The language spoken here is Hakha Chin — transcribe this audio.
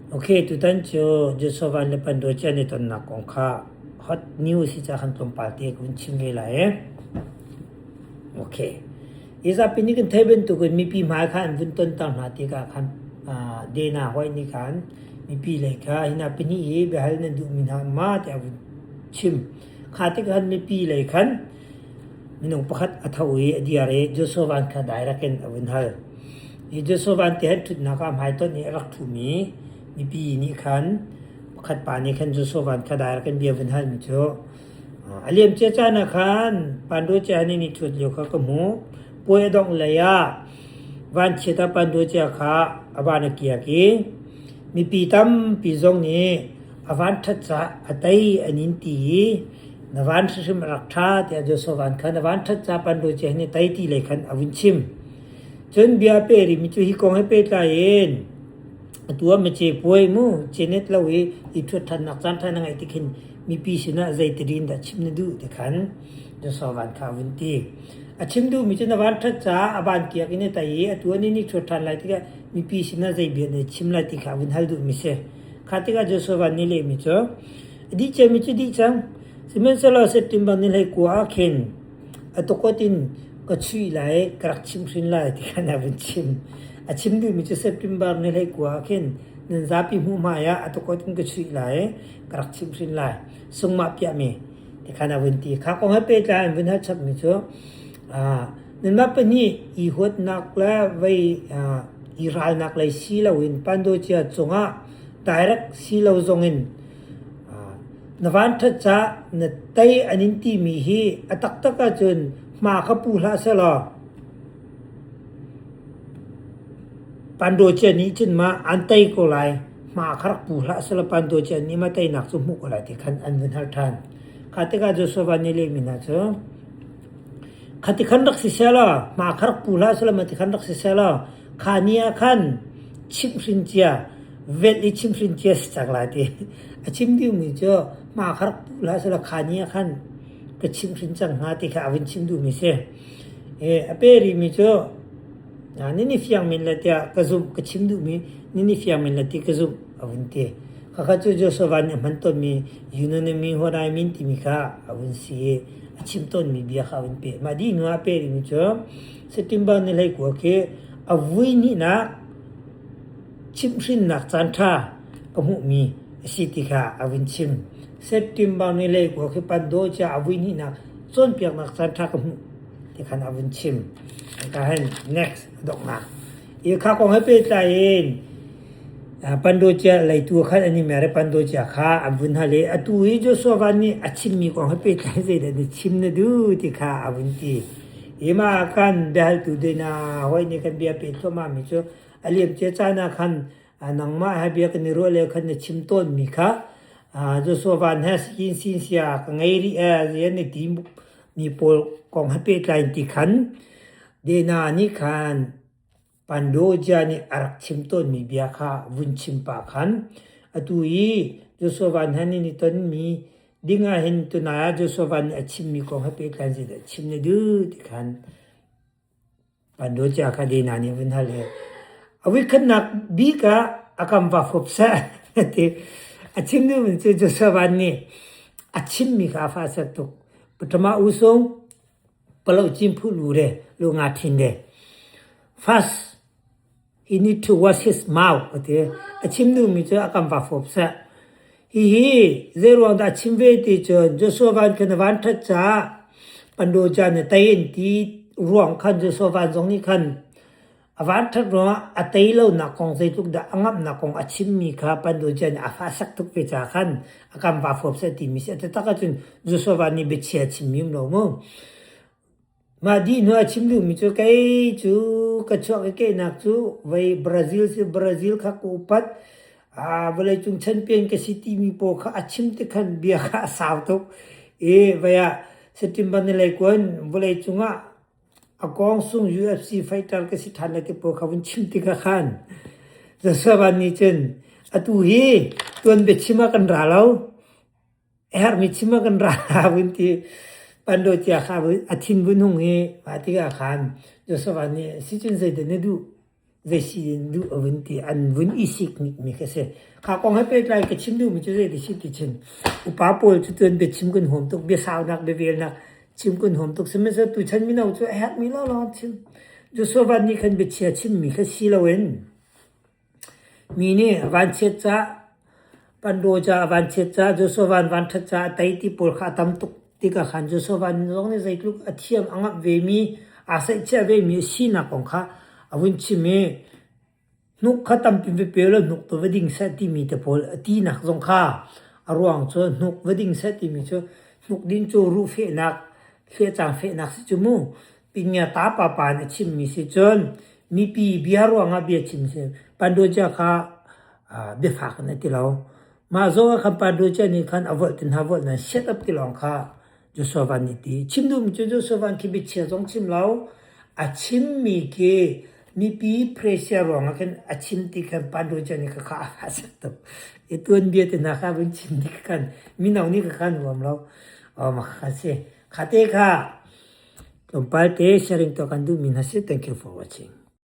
Ok, tutan cu Joshua le Pandocia an i tonnak kong kha hot news hi ca khan tlawmpal te ka vun chim ve lai e. Ok. Hi zapi nih kan theih bantukin mipi hmai kha an vun tonter hna tikah khan Dana White nih khan mipi lei kha hi hna pahnih hi biahal nan duhmi hna ma tiah a vun chim. Kha tikah khan mipi lei khan minung pakhat a tho i a dir i Joshua Van kha direct in a vun hal. Hi Joshua Van ti han ṭhutnak ah hmaitonh i a rak ṭhumi mipi nih khan pakhat pa nih khan Joshua Van kha direct in bia vun halmi cu a liamcia caan ah khan Panduacia nih ni ṭhut lio kha ka hmuh. Puai a dongh lei ah vanchiat ah Panduacia kha a van a kiak i mipi tampi zong nih a van ṭhat caah a tei an in ti i na van hrimhrim a rak ṭha tiah Joshua Van kha na van ṭhat caah Panduacia nih tei ti lei khan a vun chim. Cun bia a peh rihmi cu hi kong he pehtlai in atu ah mice puai mu cenet lo i i ṭhuat ṭhannak caan ṭha na ngeih tik hin mipi sinah zeiti dah chim na duh ti khan Joshua Van kha a vun ti. A chim duhmi cu na van ṭhat caah a van kiak in a tei i atu ah nih ṭhuat ṭhan lai tikah mipi sinah zei bia na chim lai ti kha a vun hal duhmi si. Kha tikah Joshua Van nih lehmi cu a dih ciami cu dih cang. Sihmanhsehlaw September ni 19 ah khin A tukot in ka chuih lai, ka rak chimhhrin lai ti khan a vun chim. A chim duhmi cu September ni 19 ah khin nan zapi hmuh hmai ah a tukot in ka chuih lai, ka rak chimhhrin lai. Sungmah piahmi ti khan a vun ti. Kha kong he pehtlai an vun hal chapmi cu nanmah pahnih i huatnak le vei i ralnak lei si loin Pandocia cungah direct si lo zongin Na vanṭhat caah na tei an in timi hi a taktak ahcun hma kha pu hlah sehlaw Pandocia nih cun ma an tei ko lai. Hma kha rak pu hlah sehlaw Pandocia nih ma teinak cu hmuh ko lai ti khan an vun hal ṭhan. Kha tikah Joshua nih lehmi hna cu khati khan rak si sehlaw hma kha rak pu hlah sehlaw mati khan rak si sehlaw kha ni ah khan chimhhrin cia velh i chimhhrin cia si cang lai ti a chim duhmi cu hma kha rak pu hlah selaw kha ni ah khan ka chimhhrin cang hnga ti kha a vun chim duhmi si. A pe rihmi cu nan i fiang men le tiah ka zumh ka chim duhmi nan i fiang men le ti ka zumh a vun ti. Khakha cu Joshua nih a hman tawnmi Unanimi Huanai min timi kha a vun si i a chim tawnmi bia kha a vun peh. Mah dih hnu ah a peh rihmi cu September ni 19 khi a vui hnihnak chimhhrinnak caanṭha ka hmuhmi a si ti kha a vun chim. September ni 19 khi Pandocia a vui hnihnak cawnpiaknak caanṭha ka hmuh ti khan a vun chim. Ka hen next a donghnak. I kha kong he pehtlai in Pandocia leitu khan an i mer i Pandocia kha an vun hal i atu hi Joshua Van nih a chimmi kong he pehtlai zeidah na chim na duh ti kha a vun ti. Hi mah ah khan biahaltu dina hawi nih kan bia peh thluahmah mi cu a liamcia caan ah khan nangmah he bia kan i ruah lio khan na chim tawnmi kha Joshua Van he sin sin sia ka ngei rih e na ti mi pawl kong he pehtlai in ti khan Dena nih khan Pandoja nih a rak chim tawnmi bia kha vun chim pah khan atu i Joshua Van he nan i tonmi ding ah hin tunai ah Joshua Van nih a chimmi kong he pehtlai in zeidah chim na duh ti khan Pandoja kha Dena nih vun hal i a voikhatnak bik ah a kam va fawp seh ti a chim duhmi cu Joshua Van nih a chimmi kha a fahsak tuk. Patama usung palo cin phu lu re lu nga thin de. First, he need to wash his mouth ati. A chim duhmi cu a kam va fawp seh. Hihi zeiruang dah a chim ve ti cun Joshua Van khan a van ṭhat caah Pandoja na tei an ti ruang khan Joshua Van zong nih khan a van ṭhat ruangah a tei lonak kong zeitluk dah a ngamhnak kong a chimmi kha Pandoja nih a fahsak tuk ve caah khan a kam va fawp seh timi si. A taktak ahcun Joshua Van nih biachia a chimmi um lo mu. Mah dih hnu ah chim duhmi cu kei cu ka chuak i kehnak cu vei Brazil si Brazil kha ka upat. Aa vawleicung champion ka si timi pawl kha a chim tik khan bia kha a sau tuk. I vei ah September ni lei kuan vawleicung ah a kong sung UFC fighter ka si ṭhan lai ti pawl kha vun chim tikah khan Joshua nih cun atu hi tuan biachim ah kan ra lo. A herhmi chim ah kan ra vun ti Pandaw cia kha a thin vun hung i mah tikah khan Joshua nih sicun zeidah na duh? Zei si in duh a vun ti an vun i siknik mi kha si. Kha kong he pehtlai ka chim duhmi cu zei ti si ti chin upa pawl cu tuan biachim kan huam tuk, biasaunak, biavelnak chim kan huam tuk. Sihmanhsehlaw tuchan mino cu a herhmi lawnglawng an chim. Joshua Van nih khan biachia chimmi kha si loin mi nih vanchiat ca, pandaw ca, vanchiat ca, Joshua Van vanṭhat ca a tei ti pawl kha a tam tuk tikah khan Joshua Van zong nih zeitluk a thiam a ngamh vemi, aa saihchiah vemi a sinak kong kha a vun chim i hnuk kha tampi va pe law hnuk tu va ding seh timi te pawl a tinak zong kha a ruang cu hnuk va ding seh timi cu hnuk din cu ruh fehnak, hliahcang fehnak si cu mu. Pinya ta papa nih a chimmi si cun mipi bia ruangah bia chim si. Pandocia kha biafak in a ti lo. Mah zaw ah khan Pandocia nih khan a volh ti hna volh na shut up ti lawng kha Joshua Van nih ti. Chim duhmi cu Joshua Van khi biachia zong chim lo. A chimmi khi mipi pressure ruangah khin a chim ti khan Pandocia nih kha a fah sak tuk. I tuanbia te hna kha vun chim ti khan mino nih kha khan huam lo. Oh, mah kha si. Kha te kha Tlawmpal te sharing tuah kan duhmi hna si. Thank you for watching.